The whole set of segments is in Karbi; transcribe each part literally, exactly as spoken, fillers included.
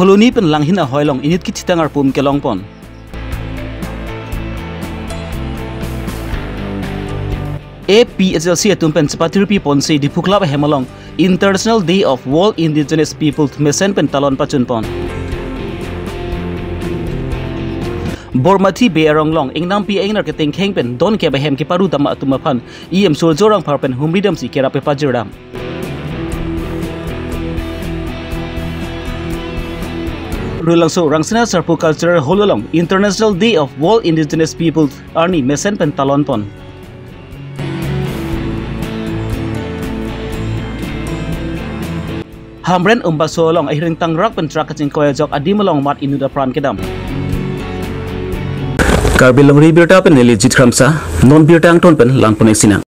Phuloni pen Langhin ahoi along inut kethitang arpum kelongpon. A P H L C atum pen chepatirpi ponsi Diphu Club ahem along International Day of World Indigenous Peoples mesen pen talon pachunpon. Bormathi Bey arong along ingnampi ingnar ketengkheng pen donkep ahem keparu dam atum aphan E M Surjya Rongphar pen humri damsi kerap pajirdam. Rulangso Rangsina Sarpo Cultural Hall along International Day of World Indigenous Peoples arni mesen pen talonpon. Hamren Umbaso along ahiring tangrak pen truck kachingkoi ajok adim along mat inut apran kedam. Karbi Longri Abirta pen neli Jit Kramsa, non birta angton pen langpon-ik sinang.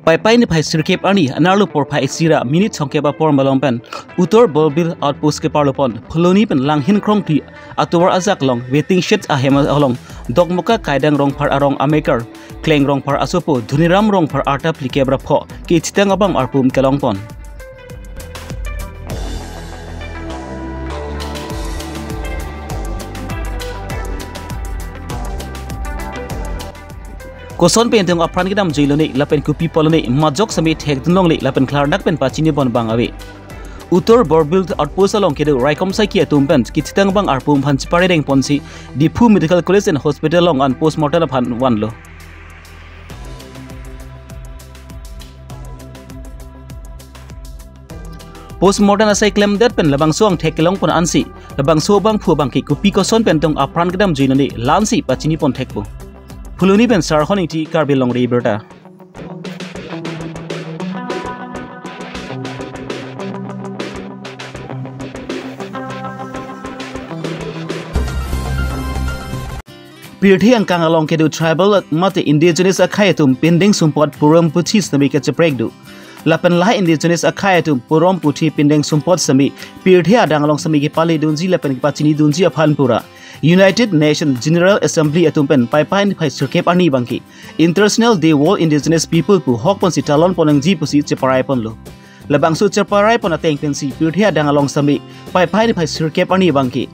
Paipai niphai sirkep arni anerlo porphai isi ra minute songkep apor malom pen Uttar Borbil Outpost keparlopon Phuloni pen Langhin Krongkli atovar ajak along waiting shed ahem along Dokmoka Kaidang Rongphar arong amekar Kleng Rongphar asopo Dhoniram Rongphar arta phlikep ra pho kethitang abang arpum kelongpon. Koson pen tong apran kedam juilone lapen kopi pulo ne majok sami thekdun longle lapen klardak pen pachinipon abang ave. Uttar Borbil Outpost along kedo raikom saiki atum pen kethitang abang arpum aphan chepare dengponsi Diphu Medical College and Hospital along an postmortem aphan vanlo. Postmortem asai klemdet pen labangso angthek kelongpon ansi labangso abangphu abangke kopi koson pen tong apran kedam juilone la-ansi pachinipon thekpo. Phuloni pen Sarhon Ingti, Karbi Longri Abirta. Pirthe angkang along kedo tribal mate indigenous akhei atum pindeng sumpot purom puthi sitame kacheprek do. Lapen lahai indigenous akhei atum purom puthi pindeng sumpot sitame pirthe adang along sitame kepale dunji lapen kepachini dunji aphan pura United Nations General Assembly atum pen Paipai niphai sirkep arni abangke International Day World Indigenous People pu hokponsi talonpon nangji pusi cheparaiponlo. Labangso cheparaipon ateng pensi pirthe adang along sitame Paipai niphai sirkep arni abangke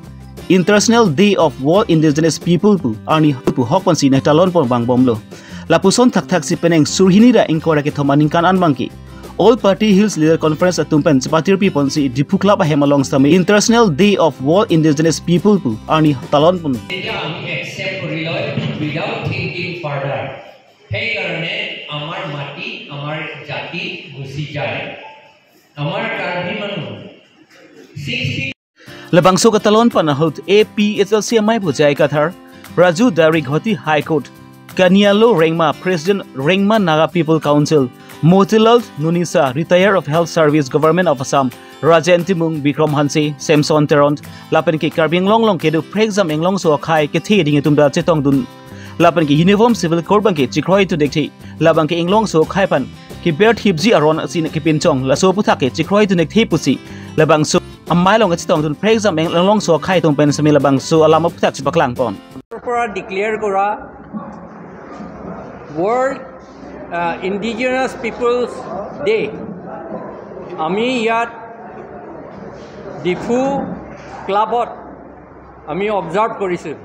International Day of World Indigenous People pu arni pu hokponsi nangtalonpon vangbomlo. Lapuson thakthak si penang surhini ra ingkoi ra kethom aningkan an abangke All Party Hills Leader Conference atum pen chepatirpi ponsi Diphu Club ahem along sitame International Day of World Indigenous People pu arni talonpon. এতিয়া আমি একচেপ্ট কৰি লয়, without thinking further. সেইকাৰণে আমাৰ মাটি, আমাৰ জাতি গুচি যায়। আমাৰ কাৰ্বি মানুহ sixty Labangso katalonpon ahut A P H L C amei pu J I Kathar, Raju Dari Guwahati High Court, Kanialo Rengma, President Rengma Naga People Council, Motilal Nunisa, Retire of Health Service, Government of Assam, Rajen Timung, Bikram Hanse, Samson Teron, lapen ke Karbi Anglong along kedo prekjam Anglongso akhei kethe ding atum ta chetongdun. Lapen ke Uniform Civil Code abangke chikroidun thekthe, labangke Anglongso akhei aphan keber thipji aron si kepinchong, laso aphuthak ke chikroidun thekthe pusi labangso amei along kachetongdun prekjam Anglongso akhei atum pen sitame labangso alam aphuthak chepaklangpon. পৰা ডিক্লেয়াৰ কৰা world indigenous people's day আমি ইয়াত ডিফু ক্লাবত আমি অবজাৰ্ভ কৰিছোঁ।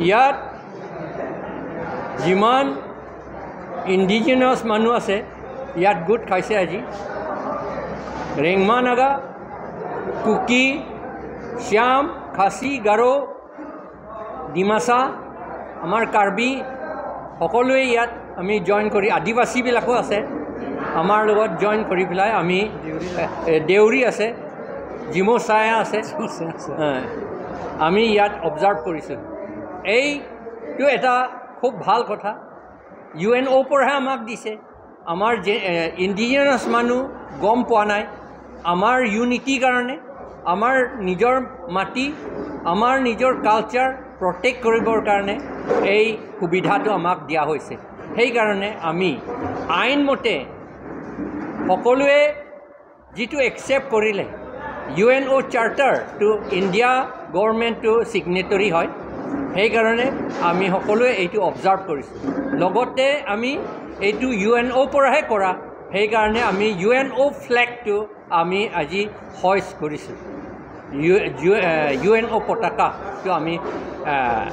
ইয়াত যিমান ইণ্ডিজিনাছ মানুহ আছে, ইয়াত গোট খাইছে আজি। ৰেংমা নাগা, কুকি, শ্যাম, খাচী, গাৰো, ডিমাচা, আমাৰ কাৰ্বি, সকলোৱে ইয়াত আমি জইন কৰি, আদিবাসীবিলাকো আছে আমাৰ লগত জইন কৰি পেলাই আমি, এ, এ, দেউৰী আছে, জিমু চায়া আছে। আছে, আছে। এ, আমি ইয়াত অবজাৰ্ভ কৰিছোঁ। এইটো এটা খুব ভাল কথা। ইউ এন অ'ৰ পৰাহে আমাক দিছে। আমাৰ যে, এ, ইণ্ডিজিনাছ মানুহ গম পোৱা নাই। আমাৰ ইউনিটিৰ কাৰণে, আমাৰ নিজৰ মাটি, আমাৰ নিজৰ কালচাৰ প্ৰটেক্ট কৰিবৰ কাৰণে এই সুবিধাটো আমাক দিয়া হৈছে। সেইকাৰণে আমি আইন মতে সকলোৱে যিটো একচেপ্ট কৰিলে, ইউ এন অ' চাৰ্টাৰটো ইণ্ডিয়া গভৰ্ণমেণ্টটো ছিগনেটৰী হয়, সেইকাৰণে আমি সকলোৱে এইটো অবজাৰ্ভ কৰিছোঁ। লগতে আমি এইটো ইউ এন অ'ৰ পৰাহে কৰা, সেইকাৰণে আমি ইউ এন অ' ফ্লেগটো আমি আজি হইষ্ট কৰিছোঁ। U U A, U N O' পতাকাটো আমি আহ,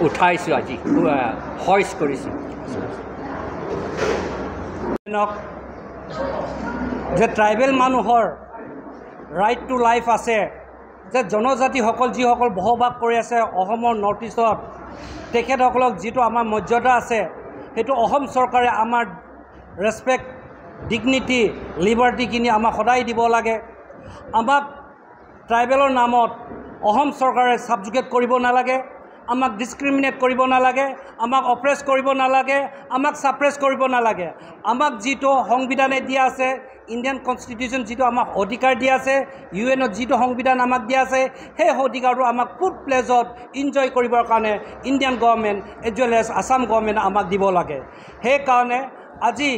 উঠাইছোঁ আজি, আহ, হইষ্ট কৰিছোঁ। যে ট্ৰাইবেল মানুহৰ ৰাইট টু লাইফ আছে, যে জনজাতিসকল যিসকল বসবাস কৰি আছে অসমৰ নৰ্থ ইষ্টত, তেখেতসকলক যিটো আমাৰ মৰ্যাদা আছে, সেইটো অসম চৰকাৰে আমাৰ ৰেচপেক্ট, ডিগনিটি, লিবাৰ্টিখিনি আমাক সদায় দিব লাগে। আমাক ট্ৰাইবেলৰ নামত অসম চৰকাৰে ছাবজুগেট কৰিব নালাগে, আমাক ডিছক্ৰিমিনেট কৰিব নালাগে, আমাক অপ্ৰেছ কৰিব নালাগে, আমাক ছাপ্ৰেছ কৰিব নালাগে। আমাক যিটো সংবিধানে দিয়া আছে, ইণ্ডিয়ান কনষ্টিটিউশ্যন যিটো আমাক অধিকাৰ দিয়া আছে, ইউ এনত যিটো সংবিধান আমাক দিয়া আছে, সেই অধিকাৰটো আমাক ফুল প্লেজত এনজয় কৰিবৰ কাৰণে Indian government age well age Assam গভৰ্ণমেণ্টে আমাক দিব লাগে। সেইকাৰণে আজি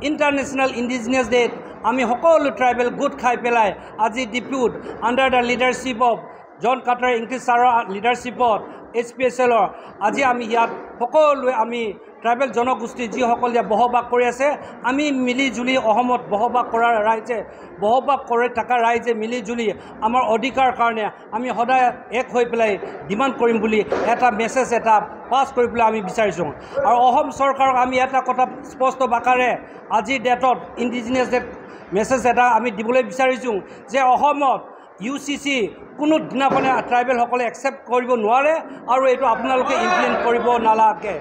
ইণ্টাৰনেশ্যনেল ইণ্ডিজিনাছ ডেত আমি সকলো ট্ৰাইবেল গোট খাই পেলাই আজি ডিফুত under the leadership of John Kathar ইংতিছ ছাৰৰ লিডাৰশ্বিপত এইচ পি এইচ এলৰ আজি আমি ইয়াত সকলোৱে আমি ট্ৰাইবেল জনগোষ্ঠী যিসকল ইয়াত বসবাস কৰি আছে, আমি মিলি জুলি অসমত বসবাস কৰা ৰাইজে, বসবাস কৰি থকা ৰাইজে মিলি জুলি আমাৰ অধিকাৰ কাৰণে আমি সদায় এক হৈ পেলাই ডিমাণ্ড কৰিম বুলি এটা মেছেজ এটা পাছ কৰিবলৈ আমি বিচাৰিছোঁ। আৰু অসম চৰকাৰক আমি এটা কথা স্পষ্ট বাকাৰে আজিৰ ডেটত ইণ্ডিজিনাছ ডেত মেছেজ এটা আমি দিবলৈ বিচাৰিছোঁ যে অসমত ইউ চি চি কোনো দিনাখনে ট্ৰাইবেলসকলে একচেপ্ট কৰিব নোৱাৰে আৰু এইটো আপোনালোকে ইমপ্লিমেণ্ট কৰিব নালাগে।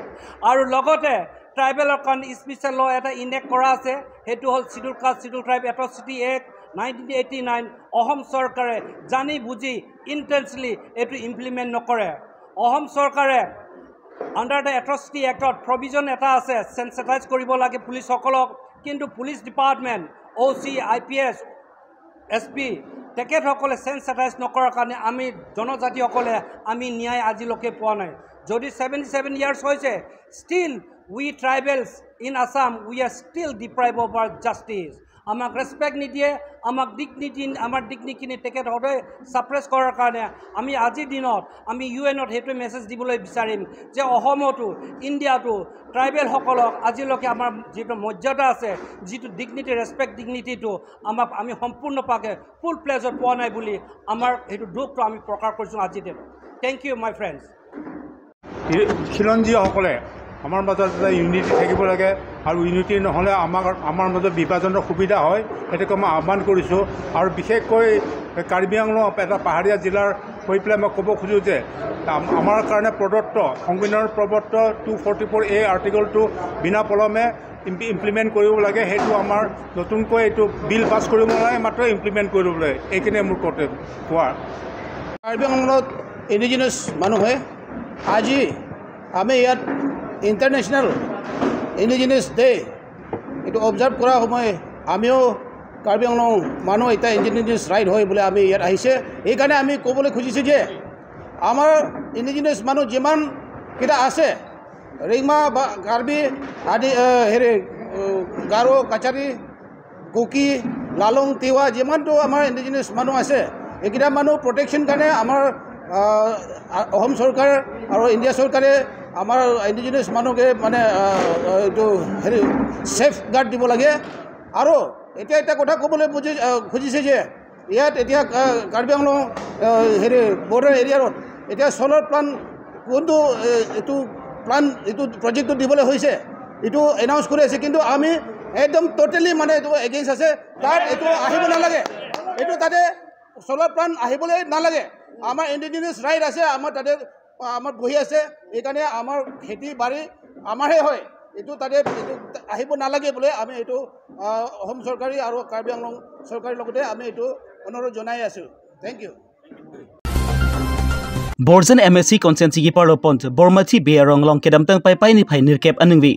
আৰু লগতে ট্ৰাইবেলৰ কাৰণে স্পেচিয়েল ল' এটা ইনেক্ট কৰা আছে, সেইটো হ'ল শ্বিডিউল কাষ্ট শ্বিডিউল ট্ৰাইব এট্ৰচিটি এক্ট নাইনটিন এইটি নাইন। অসম চৰকাৰে জানি বুজি ইণ্টেনশ্যনেলি এইটো ইমপ্লিমেণ্ট নকৰে। অসম চৰকাৰে আণ্ডাৰ দ্য এট্ৰচিটি এক্টত প্ৰভিজন এটা আছে, চেনচিটাইজ কৰিব লাগে পুলিচসকলক, কিন্তু police department, O' C, I P S, S P, তেখেতসকলে চেনচিটাইজ নকৰাৰ কাৰণে আমি জনজাতিসকলে আমি ন্যায় আজিলৈকে পোৱা নাই। যদি ছেভেণ্টি ছেভেন ইয়াৰ্ছ হৈছে, still we tribals in Assam, we are still deprived of our justice. আমাক ৰেচপেক্ট নিদিয়ে, আমাক ডিগনিটি, আমাৰ ডিগনিটিখিনি তেখেতসকলে ছাপ্ৰেছ কৰাৰ কাৰণে আমি আজিৰ দিনত আমি ইউ এনত সেইটো মেছেজ দিবলৈ বিচাৰিম যে অসমতো, ইণ্ডিয়াতো ট্ৰাইবেলসকলক আজিলৈকে আমাৰ যিটো মৰ্যাদা আছে, যিটো ডিগনিটি, ৰেচপেক্ট ডিগনিটিটো আমাক আমি সম্পূৰ্ণ পাকে ফুল প্লেজত পোৱা নাই বুলি আমাৰ সেইটো দুখটো আমি প্ৰকাশ কৰিছোঁ আজিৰ দিনত। Thank you, my friends. খিলঞ্জীয়াসকলে আমাৰ মাজত এটা ইউনিটি থাকিব লাগে আৰু ইউনিটি নহ'লে আমাৰ আমাৰ মাজত বিভাজনৰ সুবিধা হয়। সেইটোকে মই আহ্বান কৰিছোঁ। আৰু বিশেষকৈ কাৰ্বি আংলং এটা পাহাৰীয়া জিলাৰ হৈ পেলাই মই ক'ব খোজোঁ যে আম- আমাৰ কাৰণে প্ৰদত্ত, সংবিধানৰ প্ৰদত্ত টু ফৰ্টি ফ'ৰ এ আৰ্টিকলটো বিনা পলমে ইম- ইমপ্লিমেণ্ট কৰিব লাগে। সেইটো আমাৰ নতুনকৈ এইটো বিল পাছ কৰিব নালাগে, মাত্ৰ ইমপ্লিমেণ্ট কৰিব লাগে। এইখিনিয়ে মোৰ কৰ্তব্য কোৱাৰ। কাৰ্বি আংলঙত ইণ্ডিজিনাছ মানুহে আজি আমি ইয়াত ইণ্টাৰনেশ্যনেল ইণ্ডিজিনাছ ডে এইটো অবজাৰ্ভ কৰা সময় আমিও কাৰ্বি আংলং মানুহ এটা ইণ্ডিজিনাছ ৰাইট হয় বুলি আমি ইয়াত আহিছে। সেইকাৰণে আমি ক'বলৈ খুজিছোঁ যে আমাৰ ইণ্ডিজিনাছ মানুহ যিমানকেইটা আছে, ৰিংমা বা কাৰ্বি আদি, এ, হেৰি, এ, গাৰো, কাছাৰী, কুকি, লালুং, তিৱা, যিমানটো আমাৰ ইণ্ডিজিনাছ মানুহ আছে, এইকেইটা মানুহ প্ৰটেকশ্যন কাৰণে আমাৰ, আ, আ, অসম চৰকাৰ আৰু ইণ্ডিয়া চৰকাৰে আমাৰ ইণ্ডিজিনাছ মানুহকে মানে, আ, আ, এইটো হেৰি ছেফ গাৰ্ড দিব লাগে। আৰু এতিয়া এটা কথা ক'বলৈ বুজি, আ, খুজিছে যে ইয়াত এতিয়া, আ, কাৰ্বি আংলং, আ, হেৰি বৰ্ডাৰ এৰিয়াত এতিয়া চ'লাৰ প্লাণ্ট কোনটো, এ, এইটো প্লাণ্ট, এইটো প্ৰজেক্টটো দিবলৈ হৈছে, এইটো এনাউন্স কৰি আছে, কিন্তু আমি একদম ট'টেলি মানে এইটো এগেইনষ্ট আছে। তাত এইটো আহিব নালাগে, এইটো তাতে চ'লাৰ প্লাণ্ট আহিবলৈ নালাগে। আমাৰ ইণ্ডিজিনাছ ৰাইট আছে, আমাৰ তাতে, আ, আমাৰ বহি আছে, সেইকাৰণে আমাৰ খেতি বাৰী আমাৰহে হয়, এইটো তাতে এইটো আহিব নালাগে বুলি আমি এইটো, আ, অসম চৰকাৰী আৰু কাৰ্বি আংলং চৰকাৰীৰ লগতে আমি এইটো অনুৰোধ জনাই আছোঁ। Thank you. Borzen M A C constituency keparlo pon Bormathi Bey arong along kedamtang Paipai niphai nirkep aningve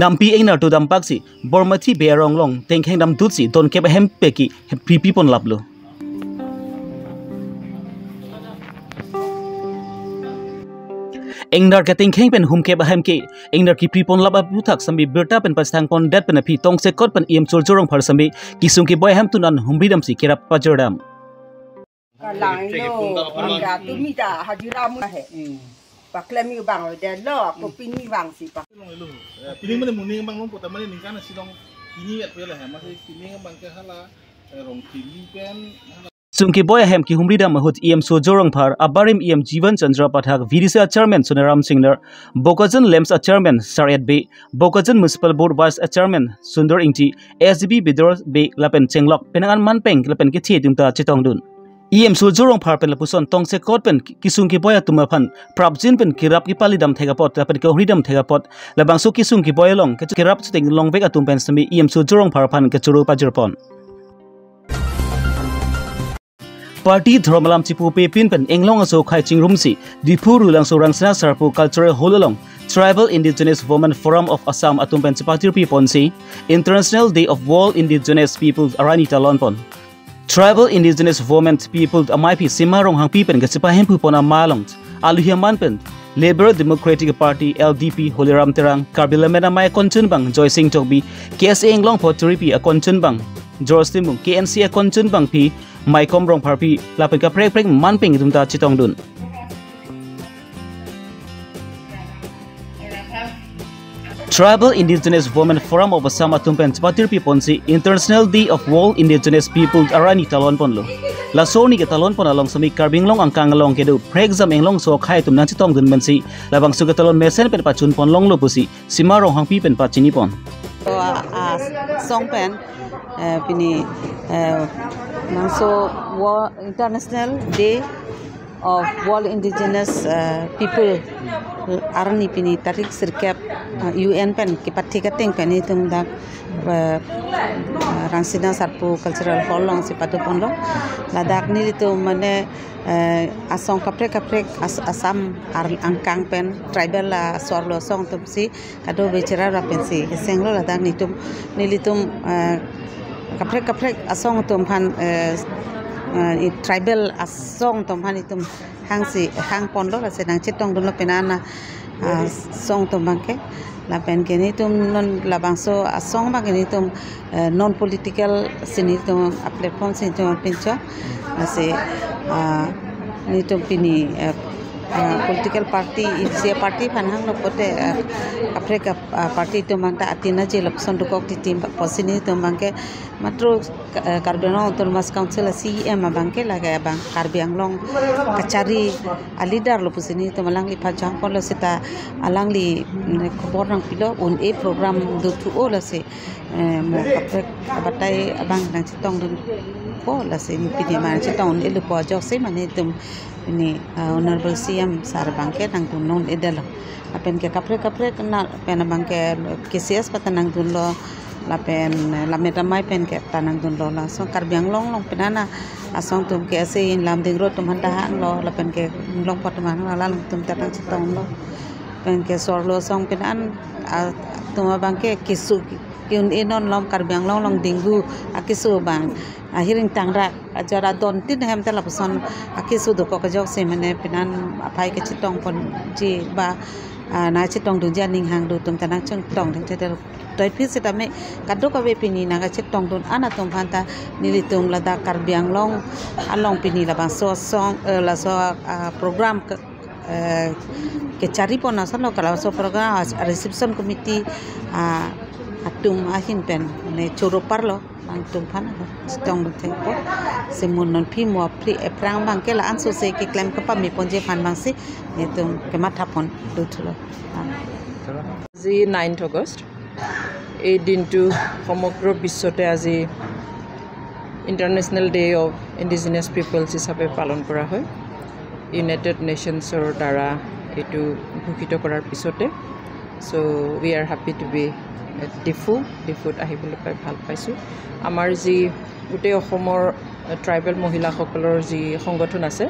nampi ingnar tu dampaksi Bormathi Bey arong along tengkheng damdutsi donkep ahem peki pripi ponlaplo. Ingnar ketengkheng pen humkep ahem ke ingnar kipri ponlap aputhak sami birta pen pastang pondet pen aphi tongsekot pen E M Surjya Rongphar sami kisung keboi ahem tunan humri damsi kerap pajor dam. Kalang lo, angga tumi ta hajira mu he. Paklem yu bang de lo, ako pini bang si pak. Pini mane muni bang long kota mane ningkan si long pini ya pele he, masih pini bang ke hala, eh, rong pini pen, hala. Kesung keboi ahem kehumri dam ahut E M Surjya Rongphar, abarim E M Jivan Chandra Pathak, V D C a chairman Sonaram Singnar, Bokajan LAMPS a chairman Sar-et Bey, Bokajan Municipal Board vice a chairman Sundar Ingti, S D B Bidor Bey lapen chenglok penang an manpeng lapen kethe atum ta chetongdun. E M Surjya Rongphar pen lapuson tongsekot pen kesung keboi atum aphan prapjin pen kerap kepali dam thek apot lapen kehumri dam thek apot labangso kesung keboi along ke-, kerap chuteng longvek atum pen semi E M Surjya Rongphar aphan kechoro pajirpon. Party dhorom alam chipupe pin pen inglong aso akhai chingrumsi Diphu Rulangso Rangsina Sarpo Cultural Hall along Tribal Indigenous Women Forum of Assam atum pen chepatirpi ponsi International Day of World Indigenous Peoples arani talon pon. Tribal Indigenous Women People amei aphi Sima Ronghangpi pen kachepahemphu pon amei along aluhi aman pen Labour Democratic Party, L D P, Holiram Terang, Karbi Lammet Amei akonchunbang Joysing Tokbi, K S A Inglongpo Tiripi akonchunbang George Timung, K N C akonchunbangpi Maikom Rongpharpi lapen kaprek kaprek manpeng atum ta chetongdun. Tribal Indigenous Women Forum of Assam atum pen chepatirpi ponsi International Day of World Indigenous People arani talon ponlo. Laso arni ketalon pon along semi Karbi Anglong angkang along kedo prekjam inglong aso akhai atum nangchetongdun pensi labangso ketalon mesen pen pachun pon longlo pusi Sima Ronghangpi pen pachini pon. So, a, asong pen, eh, pini, eh, nangso Wo-, International Day of World Indigenous, eh, People arni pini tarik sirkep, eh, U N pen kepathik ateng pen itum dak, eh, Rangsina Sarpo Cultural Hall alongsi pado ponlo. Ladak nelitum mane, eh, asong kaprek kaprek as-, Assam ar angkang pen tribal asor lo asong atumsi kadokave cherap ra pensi kesenglo. Ladak nelitum, nelitum, eh, kaprek kaprek asong atum aphan, eh, eh, i tribal asong atum aphan itum hangsi hang ponlo, lasi nangchetongdunlo penang an, ah, asong atum abangke. Lapen ke nelitum non labangso asong abangke nelitum, eh, non political si nelitum a platform si nelitum pinchong. Lasi, ah, nelitum pini, eh, ah, political party, isi a party aphan hanglo pote, eh, kaprek kap-, ah, party atum abang ta atina je lapuson dokok titi apotsi nelitum abangke matro Ka-, eh, Karbi Anglong Autonomous Council a C E M abangke lake abang Karbi Anglong kachari a leader lo pusi nelitum alangliphan chang ponlo seta alangli, mm, khobor nangpilo un-e program dothu-o lasi, eh, mo kaprek abatai abang nangchetongdunpo lasi pini ma nangchetong un-e lopo ajoksi mane itum pini, ah, Honorable C M sir abangke nangdun un-edetlo. Lapen ke kaprek kaprek na pen abangke K C S pata nangdunlo, lapen Lammet Amei pen ke ta nangdunlo. Laso Karbi Anglong along penang an asong atum K S A in Lumding Road atum aphan ta hanglo, lapen ke Inglongpo atum aphan hanglo, alanglitum ta nangchetonglo. Pen ke sorlo asong penang an, ah, atum abangke keso ke-un-e non lom Karbi Anglong along denggu akeso abang, ah, hiring tangrak ajor adon tin ahem ta lapuson akeso dokok ajoksi mane penang an aphai kachetong ponji ba, ah, nangchetongdunji aning hang do atum ta nangchetongdun te. Toi aphi setame kadokave pini nangkachetongdun an atum aphan ta nelitum ladak Karbi Anglong along pini labangso asong, eh, laso, ah, program ke, eh, kechari pon asonlo, ka laso program as-, reception committee, ah, atum ahin pen mane choro parlo. Nangtum aphan chetongdun thekpo. Semun non aphi mo aphi ephrang abangke la-an sose keklem kepame ponji aphan abangsi nelitum kematha pon dothulo. আজি ninth August. এই দিনটো সমগ্ৰ বিশ্বতে আজি international day of indigenous peoples হিচাপে পালন কৰা হয়। ইউনাইটেড নেশ্যনছৰ দ্বাৰা এইটো ঘোষিত কৰাৰ পিছতে। So we are happy to be at Diphu. ডিফুত আহিবলৈ পাই ভাল পাইছোঁ। আমাৰ যি গোটেই অসমৰ ট্ৰাইবেল মহিলাসকলৰ যি সংগঠন আছে,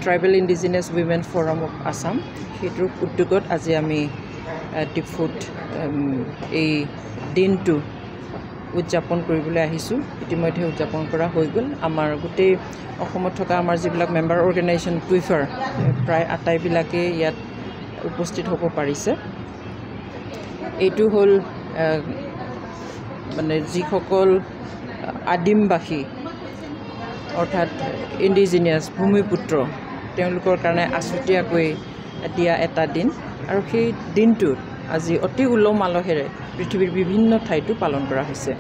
tribal indigenous women forum of Assam, সেইটোৰ উদ্যোগত আজি আমি, এ, ডিফুত, এম, এই দিনটো উদযাপন কৰিবলৈ আহিছোঁ। ইতিমধ্যে উদযাপন কৰা হৈ গ'ল। আমাৰ গোটেই অসমত থকা আমাৰ যিবিলাক মেম্বাৰ অৰ্গেনাইজেশ্যন টুইফাৰ, এ, প্ৰায় আটাইবিলাকে ইয়াত উপস্থিত হ'ব পাৰিছে। এইটো হ'ল, এ, মানে যিসকল আদিমবাসী, অৰ্থাৎ ইণ্ডিজিনিয়াছ ভূমিপুত্ৰ, তেওঁলোকৰ কাৰণে আছুতীয়াকৈ দিয়া এটা দিন। আৰু সেই দিনটোত আজি অতি উলহ মালহেৰে পৃথিৱীৰ বিভিন্ন ঠাইতো পালন কৰা হৈছে।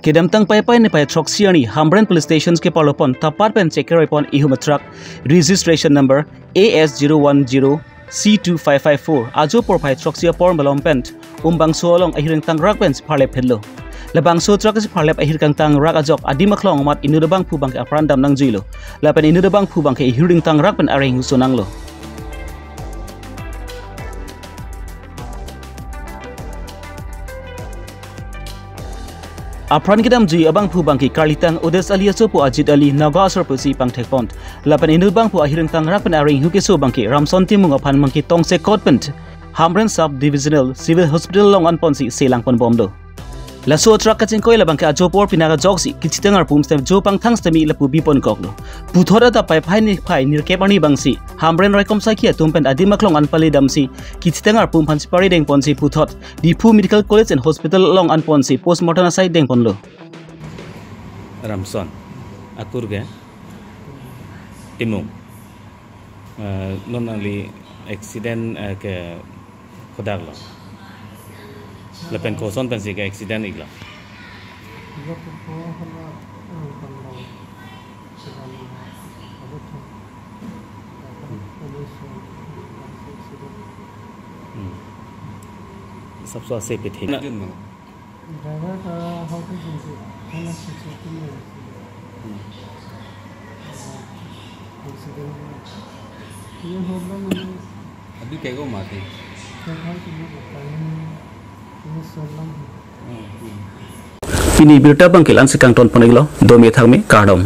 Kedamtang Paipai niphai throksi arni Hamren Police Station keparlo pon tapat pen check keroi pon ihum a truck registration number A S zero one zero C two five five four ajo porphai throksi apor malom pen umbangso along ahir ingtangrak pen chepharlep phetlo. Labangso truck chepharlep ahir kangtangrak ajok adim aklong amat inut abangphu abangke apran dam nangjuilo. Lapen inut abangphu abangke ahir ingtangrak pen areng huso nanglo. Apran kedamjui abangphu abangke karlitang Odes Ali asopo Ajit Ali, Nagaon asor pusi pangthek pon. Lapen inut abangphu ahir ingtangrak pen areng hu keso abangke Ramson Timung aphan abangke tongsekot pen Hamren Sub Divisional Civil Hospital along an ponsi selang pon bomlo. Laso truck kachingkoi labangke ajo apor pinak ajoksi kechiteng arpum stem jo pangthang stemi lapu bi pon koklo. Puthot adap Paipai niphai nirkep arni abangsi Hamren raikom saikhi atum pen adim aklong an pale damsi kechiteng arpum aphan chepari deng ponsi puthot Diphu Medical College and Hospital along an ponsi postmortem asai deng ponlo. Ramson, akur ke Timung. Eh, non nangli accident, eh, ke kodak lo. Lapen koson pensi ke accident iklo. Hmm. Sabso ase pe thek. Driver ta hau ke jin se, hana se se tu ne. Hmm. Accident. Ye ho bang ne. Abhi kego mati. Kehai tu ne bata ne, ne solang. Hmm, hmm. Pini birta abangke la-an si kangton pon iklo, dome thakme, kardom.